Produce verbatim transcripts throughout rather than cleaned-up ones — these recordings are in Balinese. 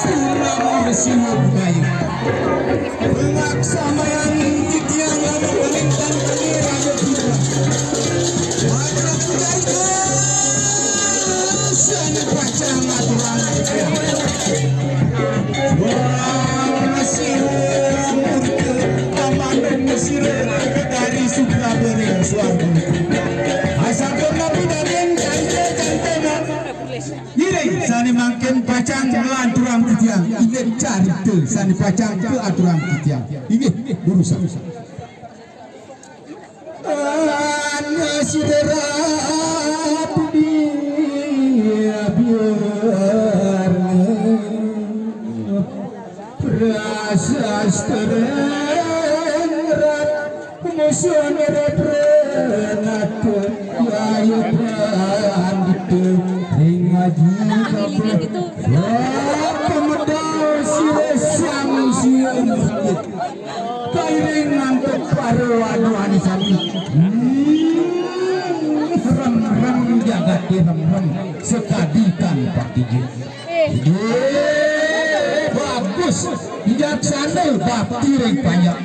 Kurang bersiul baik. Pengaksa mayan titiang lama paling dan kami raja kita. Anak kuda itu sana pacang aturan. Wah, siul murka amanung mesira dari Sukra Bereng Suarga. Asal pernah pidaden cante-cante nak. Ire sane mangkin pacang nglanturang titiang, inggih carita sane pacang kaaturang titiang. Inggih, durusang. Ana sira budi biar prasastra Musuh nere prenata, yaya pandita, ring aji kapa. Pemedal sira sang sira murtid. Kairing ngantuk para waduhan sami. Hmm, rem-rem jagat rem-rem sekadikan Pak Tijik. Idih, bagus. Bijaksana bakti ring panjak.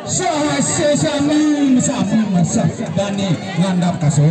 Saha sami, sami mesah dane ngandap kasor.